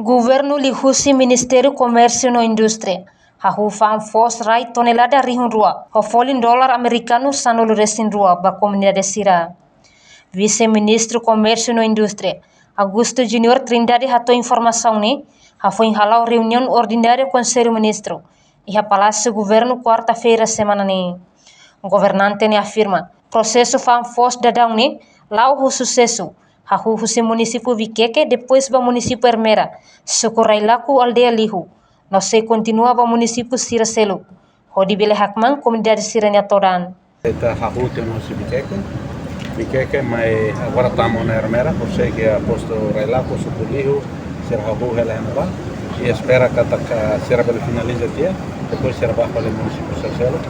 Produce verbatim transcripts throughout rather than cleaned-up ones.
Governu liuhusi Ministériu Komérsiu no Indústria hahú fa'an foos rai tonelada rihun rua ho folin dolar amerikanu sanulu-resin-rua ba komunidade sira. Vise-Ministru Komérsiu no Indústria, Augusto Junior Trindade, hato'o informasaun ne'e hafoin hala'o reuniaun ordinária Konsellu Ministru iha Palásiu Governu, kuarta-feira semana ne'e. Governante ne'e afirma, prosesu fa'an foos daudaun ne'e la'o ho susesu, hahú husi munisípiu Viqueque, depois ba munisípiu Ermera, suku Railaco, aldeia Lihu, no sei kontinua ba munisípiu sira seluk, hodi bele hakmaan komunidade sira-nia todan. Ita hahú tiha ona husi Viqueque. Viqueque mai agora tama ona Ermera, por sei ke postu Railaco, suku Lihu, sira hahú hela iha ne'ebá. I espera katak sira bele finaliza tiha, depois sira bá fali munisípiu sira seluk.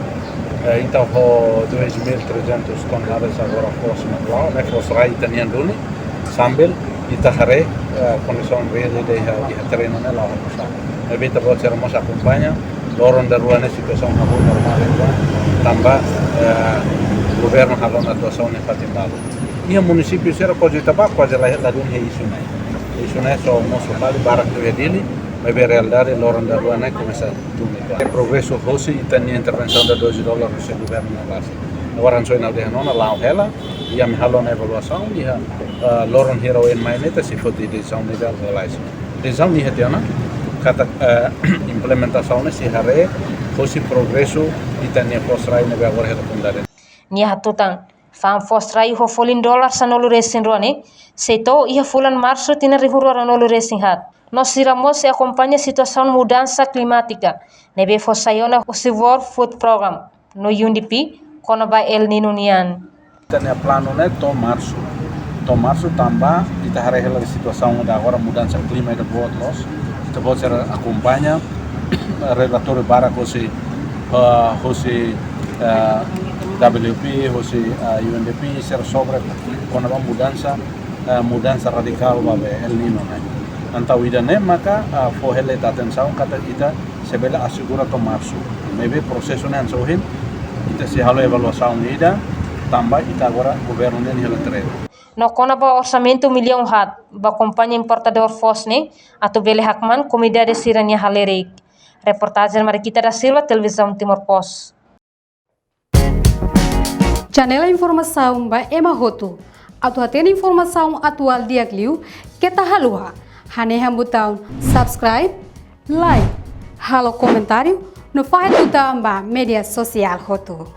Eh, entaun ho dois mil e trezentos toneladas agora foos ne'e la'o, ne'e foos rai ita-nian duni, sambil ita haree, eh, kondisaun reál ida iha, iha terrenu ne'e la'o oinsá. Maibé ita-boot sira mós akompaña, loron daruak ne'e situasaun hahú normál uitoan, tanba, eh, governu halo ona atuasaun iha fatin balu. Iha munisípiu sira kuaze ita bá, kuaze la, ladún iha isu ne'e. Isu ne'e só mosu fali barak liu iha Dili, maibé realidade loron daruak ne'e komesa tun uitoan. Progresu hosi ita-nia intervensaun da doze dólar husi governu ne'e rasik. Agora hanesan ohin ha'u dehan ona, la'o hela, i ami halo ona evaluasaun, iha, eh, loron hira oin mai ne'e ita sei foti desizaun ida lalais. Desizaun ne'e iha tiha ona, katak, eh, implementasaun ne'e sei haree hosi progresu ita-nia foos rai ne'ebé agora hela tun dada. Nia hatutan, fa'an foos rai ho folin dolar sanulu-resin-rua ne'e sei to'o iha fulan Marsu tinan rihun rua ruanulu-resin-haat. No sira mós sei akompaña situasaun mudansa klimátika ne'ebé fó sai ona husi World Food Programme no U N D P kona-ba El Niño nian. Ita-nia planu ne'e to'o Marsu. To'o Marsu tanba ita haree hela situasaun ida agora, mudansa klima ida boot loos. Ita-boot sira akompaña relatóriu barak hosi, eh, hosi, eh, W F P, hosi, eh, U N D P, sira sobre kona-ba mudansa, eh, mudansa radikál ba be El Niño ne'e. Entaun ida-ne'e maka, eh, fó hela ita atensaun katak ita sei bele asegura to'o Marsu. Maibé prosesu ne'e hanesan ohin, ita sei halo evaluasaun ida, tanba ita agora governu ne'e hela terrenu. No kona-ba orsamentu millaun haat ba kompañia importadór foos ne'e atu bele hakmaan komunidade sira-nia halerik. Reportajen Mariquita da Silva, Televizaun Timor Post. Janela informasaun ba ema hotu. Atu hatene informasaun atuál di'ak liu, keta haluha hanehan butaun subscribe, like, halo komentáriu, no fahe tutan ba média sosiál hotu.